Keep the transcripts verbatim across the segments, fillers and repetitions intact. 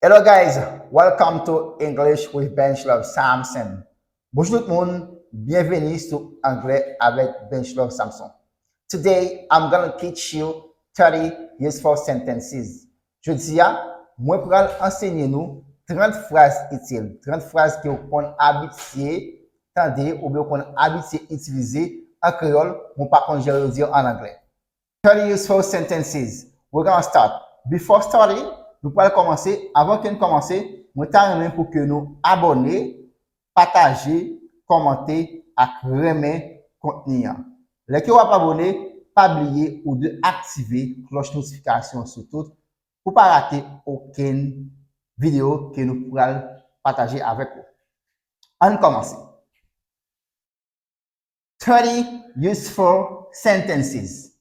Hello guys, welcome to English with Benchlove Samson. Bonjou tout moun, byenveni sou Anglè avèk Benchlove Samson. Today I'm gonna teach you thirty useful sentences. Jodi a, mwen pral ansenye nou trant fraz itil, trant fraz ke w konn abitye tande oubyen w konn abitye itilize an kreyòl, mwen pa konn jan yo di yo an anglè. Thirty useful sentences. We're gonna start. Before starting, nou pral kòmanse. Avan ke n kòmanse, mwen ta renmen pou ke nou abòne, pataje, kòmante ak renmen kontni an. Lè ke w ap abòne, pa bliye ou dwe aktive klòch notifikasyon sou tout pou pa rate okenn videyo ke nou pral pataje avèk ou. Ann kòmanse. Thirty useful sentences.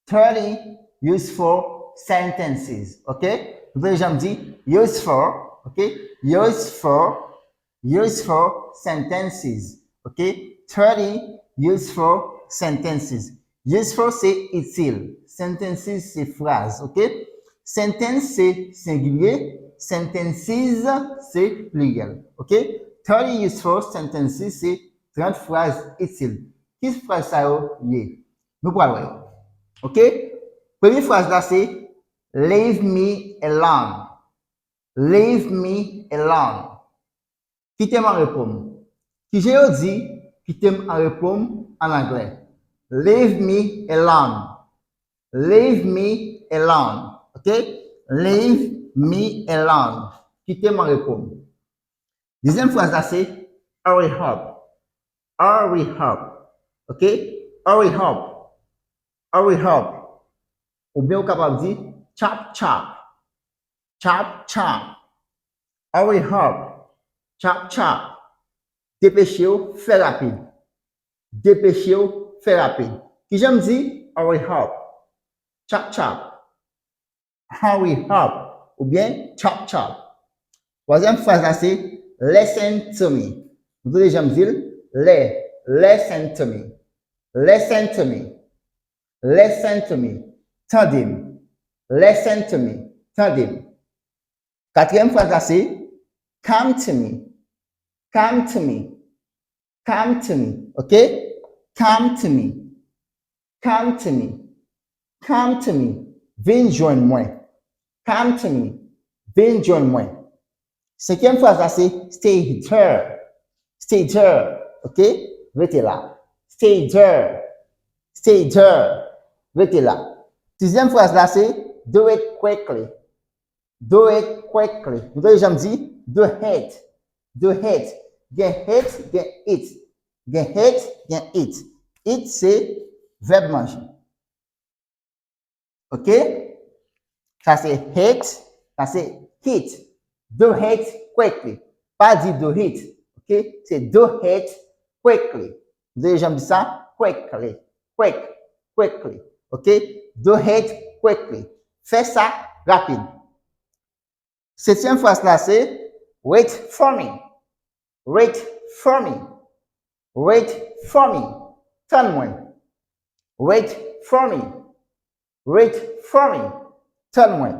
Thirty useful sentences. Ok? Nou tande jan m di useful. Ok? Useful. Useful sentences. Ok? Thirty useful sentences. Useful se itil. Sentences se fraz. Ok? Sentence se sengilye. Sentences se pliryèl. Ok? Thirty useful sentences se trant fraz itil. Ki fraz sa yo ye? Nou pral wè yo. Ok? Premye fraz la se leave me alone. Leave me alone. Kite m an repo m. Kijan yo di kite m an repo m an anglè? Leave me alone. Leave me alone. Ok? Leave me alone. Kite m an repo m. Dezyèm fraz la se hurry up. Hurry up. Ok? Hurry up. Hurry up. Oubyen ou kapab di chop chop. Chop chop. Hurry up. Chop chop. Depeche w, fè rapid. Depeche w, fè rapid. Kijan m di hurry up? Chop chop. Hurry up. Oubyen chop chop. Twazyèm fraz la se listen to me. Nou tande jan m di l? Lè. Listen to me. Listen to me. Listen to me. Tande m. Listen to me. Tande m. Katriyèm fraz la se come to me. Come to me. Come to me. Ok? Come to me. Come to me. Come to me. Vin jwenn mwen. Come to me. Vin jwenn mwen. Senkyèm fraz la se stay there. Stay there. Ok? Rete la. Stay there. Stay there. Rete la. Sizyèm fraz la se do it quickly. Do it quickly. Nou tande jan m di do it. Do it. Gen it, gen eat. Gen it, gen eat. Eat se vèb manje. Ok? Sa se it, sa se eat. Do it quickly. Pa di do it. Ok? Se do it quickly. Nou tande jan m di sa? Quickly. Quick. Quickly. Ok? Do it quickly. Fè sa rapid. Setyèm fraz la se wait for me. Wait for me. Wait for me. Tann mwen. Wait for me. Wait for me. Tann mwen.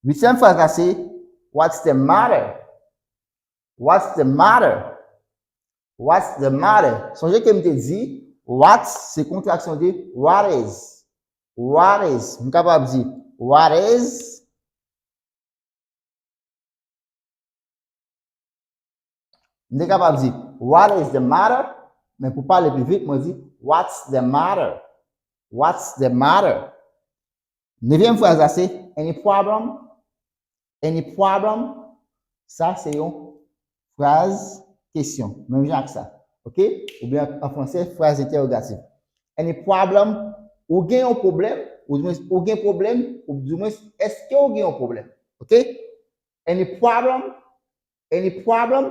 Uityèm fraz la se what's the matter? What's the matter? What's the matter? Sonje ke m te di what's se kontraksyon de what is. What is. M kapab di what is. M te kapab di what is the matter? Men pou pale pi vit, mwen di what's the matter? What's the matter? Nevyèm fraz la se any problem? Any problem? Sa se yon fraz kesyon. Menm jan ak sa. Ok? Oubyen an franse, fraz entèwogatif. Any problem? Ou gen yon pwoblèm? Ou di mwen, ou gen pwoblèm? Ou di mwen, èske ou gen yon pwoblèm? Ok? Any problem? Any problem?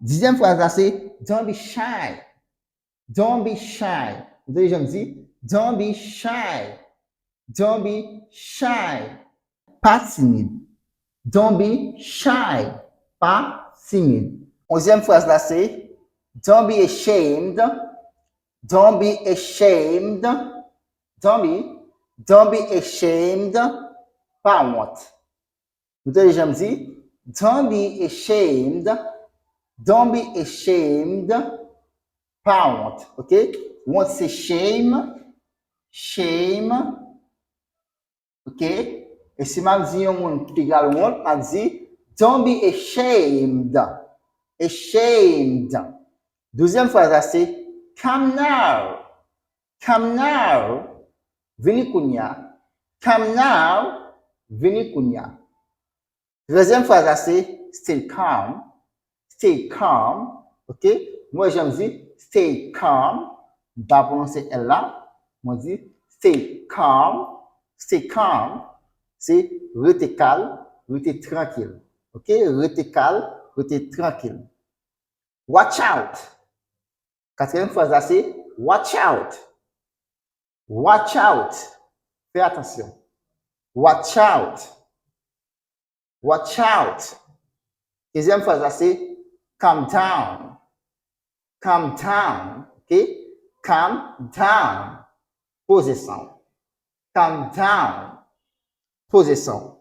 Dizyèm fraz la se don't be shy. Don't be shy. Ou tande jan m di? Don't be shy. Don't be shy. Pa timid. Don't be shy. Pa timid. Onzyèm fraz la se don't be ashamed. Don't be ashamed. Don't be, don't be ashamed. Pa wont. Ou tande jan m di? Don't be ashamed. Don't be ashamed. Pa wont, ok? Wont se shame. Shame. Ok? E si m ap di yon moun piga l wont, m ap di, don't be ashamed. Ashamed. Douzyèm fraz la se, come now. Come now. Vini kounye a. Come now. Vini kounye a. Trèzyèm fraz la se, stay calm. Stay calm. Ok? Nou wè jan m di, stay calm. M pa pwononse L la. Mwen di, stay calm. Stay calm. Se rete kalm, rete trankil. Ok? Rete kalm, rete trankil. Watch out. Katriyèm fraz la se, watch out. Watch out. Fè atansyon. Watch out. Watch out. Kenzyèm fraz la se, calm down. Calm down. Ok? Calm down. Poze san w. Calm down. Poze san w.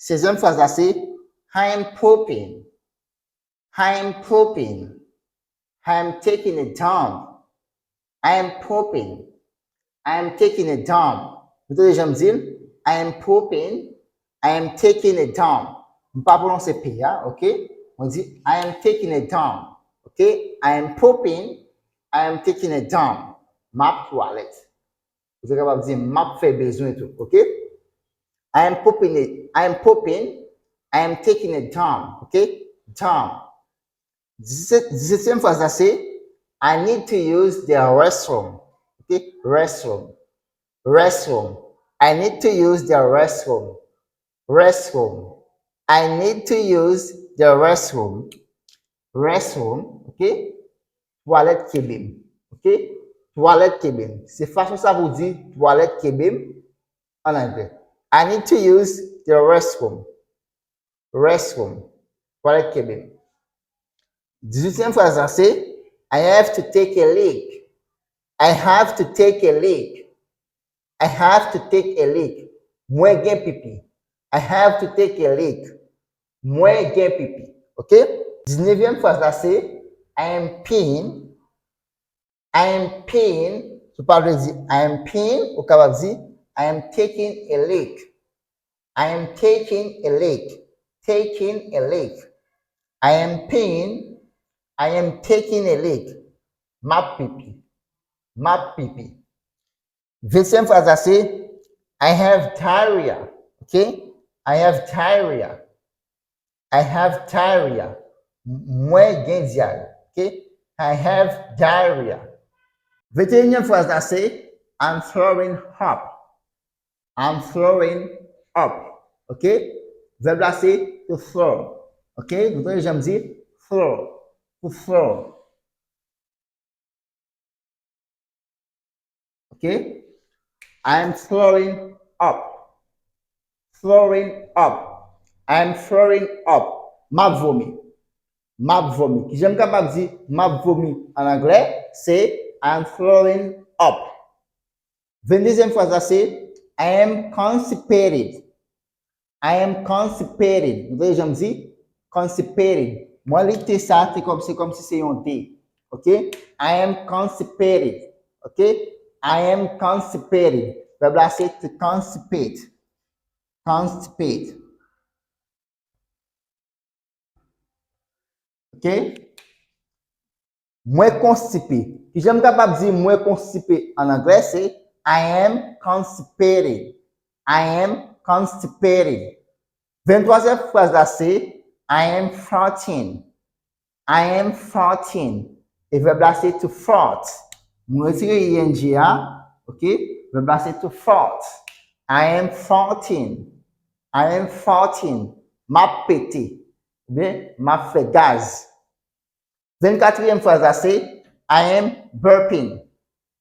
Sezyèm fraz la se, I am pooping. I am pooping. I am taking a dump. I am pooping. I am taking a dump. Ou tande jan m di l? I am pooping. I am taking a dump. M pa pwononse P a, ok? Mwen di, I am taking a dump. Ok? I am pooping. I am taking a dump. M ap twalèt. Ou te kapab di, m ap fè bezwen tou, ok? I am pooping it. I am pooping. I am taking a dump, ok? Dump. Disetyèm fraz la se, I need to use the restroom. Ok? Restroom. Restroom. I need to use the restroom. Restroom. I need to use the restroom. Restroom. Ok? Twalèt kenbe m. Ok? Twalèt kenbe m. Se fason sa pou di twalèt kenbe m an anglè. I need to use the restroom. Restroom. Twalèt kenbe m. Dizuityèm fraz la se, I have to take a leak. I have to take a leak. I have to take a leak. Mwen gen pipi. I have to take a leak. Mwen gen pipi. Ok? Diznevyèm fraz la se, I am peeing. I am peeing. Si w pa vle di I am peeing, ou kapab di I am taking a leak. I am taking a leak. Taking a leak. I am peeing. I am taking a leak. M ap pipi. M ap pipi. Ventyèm fraz la se, I have diarrhea. Ok? I have diarrhea. I have diarrhea. Mwen gen dyare. Ok? I have diarrhea. Venteyinyèm fraz la se, I'm throwing up. I'm throwing up. Ok? Vèb la se to throw. Ok? Nou tande jan m di throw. To throw. Ok? I am throwing up. Throwing up. I am throwing up. M ap vomi. M ap vomi. Kijan m kapab di m ap vomi an anglè? Se I am throwing up. Venndezyèm fraz la se, I am constipated. I am constipated. Nou tande jan m di? Constipated. Mwen li T sa, te kòm, se kòmsi se yon D. Ok? I am constipated. Ok? I am constipated. Vèb la se to constipate. Constipate. Ok? Mwen konstipe. Kijan m kapab di mwen konstipe an anglè? Se I am constipated. I am constipated. Venntwazyèm fraz la se I am farting. I am farting. E vèb la se to fart. Mwen retire I N G a. Ok? Vèb la se to fart. I am farting. I am farting. M ap pete. Oubyen, m ap fè gaz. Vennkatriyèm fraz la se, I am burping.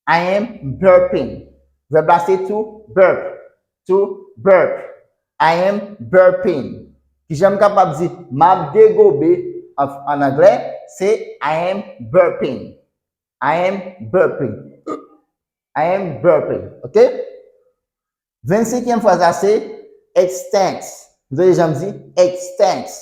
I am burping. Vèb la se to burp. To burp. I am burping. Kijan m kapab di, m ap degobe an, an anglè? Se I am burping. I am burping. I am burping. Ok? Vennsenkyèm fraz la se, it stinks. Nou tande jan m di? It stinks.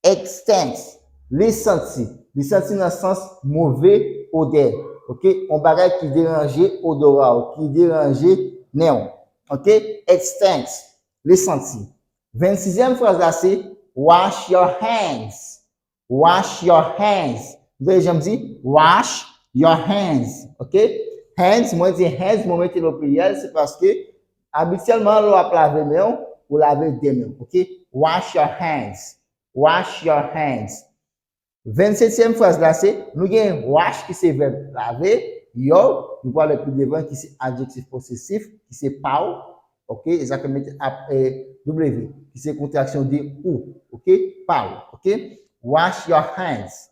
It stinks. Li santi. Li santi nan sans move odè. Ok? Yon bagay ki deranje odora w, ki deranje nen w. Ok? It stinks. Li santi. Vennsizyèm fraz la se wash your hands. Wash your hands. Ou tande jan m di? Wash your hands. Ok? Hands, mwen di hands, mwen mete l o pliryèl, se paske abityèlman lè w ap lave men w, ou lave de men w. Ok? Wash your hands. Wash your hands. Vennsetyèm fraz la se, nou gen wash ki se vèb lave, your, nou pral wè pi devan ki se adjektif posesif, ki se pa w, ok, e sa k mete ap, eh, W, ki se kontraksyon de ou, ok, pa w, ok. Wash your hands.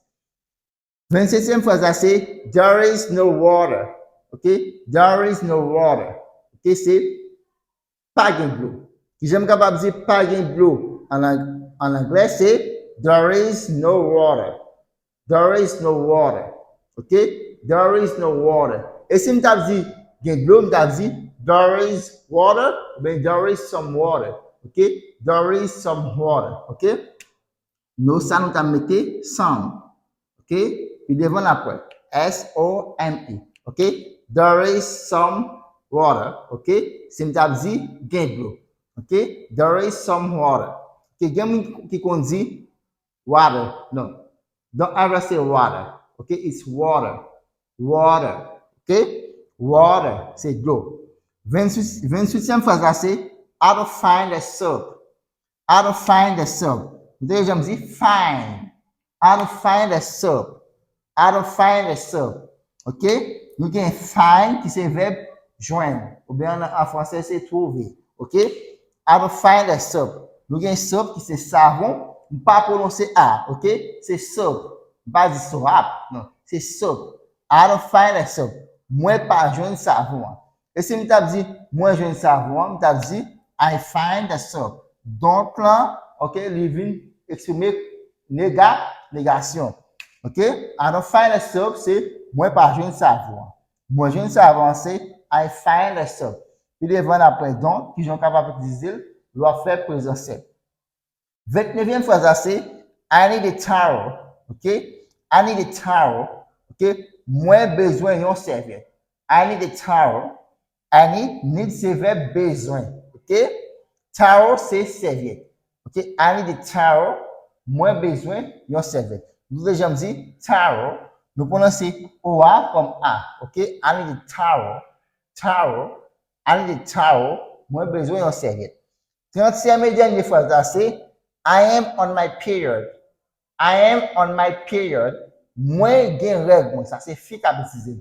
Vennsetyèm fraz la se, there is no water, ok, there is no water, ok, se pa gen dlo. Kijan m kapab di pa gen dlo an, ang- an anglè? Se there is no water. There is no water. Ok? There is no water. E si m t ap di gen dlo, m t ap di there is water, oubyen there is some water. Ok? There is some water. Ok? No sa nou ta mete some. Ok? Pi devan n ap wè S O M E. Ok? There is some water. Ok? Si m t ap di gen dlo. Ok? There is some water. Ok? Gen moun ki konn di water. Non. Don't ever say water. Ok? It's water. Water. Ok? Water. Se dlo. Venntuit, venntuityèm fraz la se, I don't find the soap. I don't find the soap. Ou tande jan m di find. I don't find the soap. I don't find the soap. Ok? Nou gen find ki se vèb jwenn. Oubyen an, an franse se trouver. Ok? I don't find the soap. Nou gen soap ki se savon. M pa pwononse A. Ok? Se soap. M pa di soap. Non. Se soap. I don't find the soap. Mwen pa jwenn savon an. E si m t ap di, mwen jwenn savon an, m t ap di, I find the soap. Don't lan, ok, li vin eksprime nega, negasyon. Ok? I don't find the soap, se mwen pa jwenn savon an. Mwen jwenn savon an, se I find the soap. Pi devan n ap wè don't, kijan w kapab itilize l, lè w ap fè prezan senp. Vennevèm fraz la se, I need a towel. Ok? I need a towel. Ok? Mwen bezwen yon sèvyèt. I need a towel. I need, need se vèb bezwen. Ok? Towel se sèvyèt. Ok? I need a towel. Mwen bezwen yon sèvyèt. Nou deja m di towel. Nou pwononse O a kòm A. Ok? I need a towel. Towel. I need a towel. Mwen bezwen yon sèvyèt. Trantyèm e dènye fraz la se, I am on my period. I am on my period. Mwen gen règ mwen. Sa se fi k ap itilize.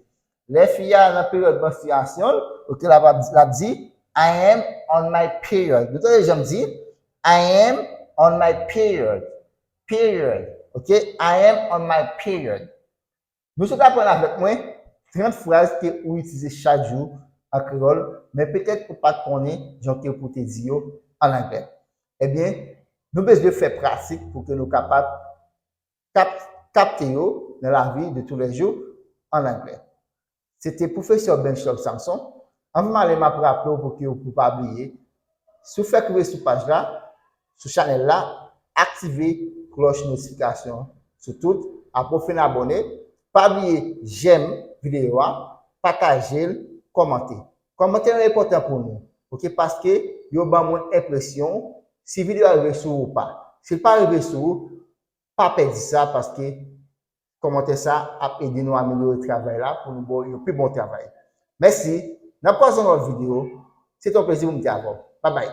Lè fi a nan peryòd manstriyasyon l, ok, l ap, l ap di, I am on my period. Nou tande jan m di, I am on my period. Period. Ok? I am on my period. Nou sot aprann avèk mwen trant fraz ke ou itilize chak jou an kreyòl, men petèt ou pa t konnen jan ke pou te di yo an anglè. Ebyen, nou bezwen fè pratik pou ke nou kapab kap, kapte yo nan lavi de toulèjou an anglè. Se te pwofesè Benchop Samson. Anvan m ale, m ap raple w pou ke w pou pa bliye, si w fèk rive sou paj la, sou chanèl la, aktive klòch notifikasyon sou tout, apre w fin abòne, pa bliye jèm videyo a, pataje l, kòmante. Kòmantè yo enpòtan pou nou, ok, paske yo ban mwen enpresyon si videyo a rive sou ou ou pa. Si l pa rive sou ou, pa pèdi sa, paske kòmantè sa ap ede nou amelyore travay la pou nou ba w yon pi bon travay. Mèsi, n ap kwaze yon lòt videyo. Se te yon plezi pou m te avè w. Babay.